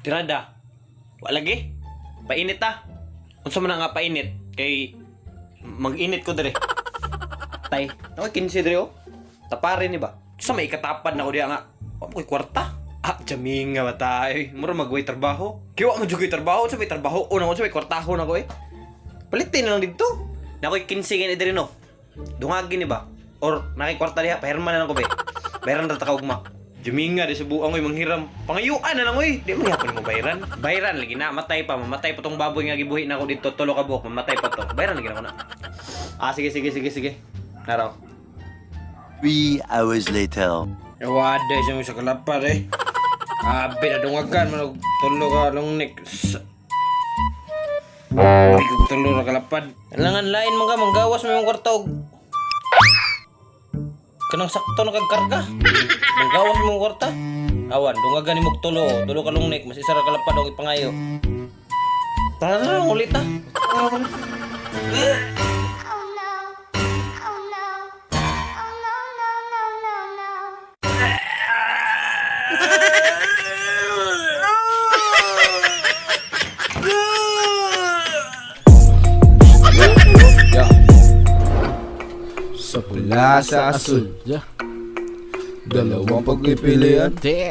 Tirada. Wa lagi. Painit ta. Unsa man na nga painit kay mag-init ko dire. Tay, nako 15 dire oh. Taparin ni ba? Sa may ikatapad na ko diya nga. Wa mo ko'y kwarta. Ah, jaminga ba tayo? Mura magway trabaho. Kaya wa mo jud ko'y trabaho, sa may trabaho o na ko sa may kwartaho na ko eh. Palitin na lang dito. Nako'y 15 gani dire no. Dungagin ni ba? Or nakay kwarta diha, pahirman na lang ko be. Bayaran ra ta ka ugma. Juminga di sa buang oy manghiram. Pangayuan na lang oy. Di mo gyapon mo bayran. Bayran lagi na matay pa, mamatay pa tong baboy nga gibuhi na ako dito tulo ka buok, mamatay pa to. Bayran lagi na ko na. Ah, sige sige sige sige. Naraw. 3 hours later. Wada siya mo sa kalapad eh. Abi na dungagan man og tulo ka long neck. Abi kog tulo ra kalapad. Kailangan lain man ka manggawas mo imong kwarta og kanang sakto na kag karga. Manggawas mo imong kwarta. Awan, dungagan nimo og tulo, oh. Tulo ka long neck, mas isa ra kalapad og ipangayo. Tara tara ulit ta. Oh no. Oh no. Oh no, no, no, no, no. Sa pula sa asul. Yeah. Dalawang pagpipilian. Damn.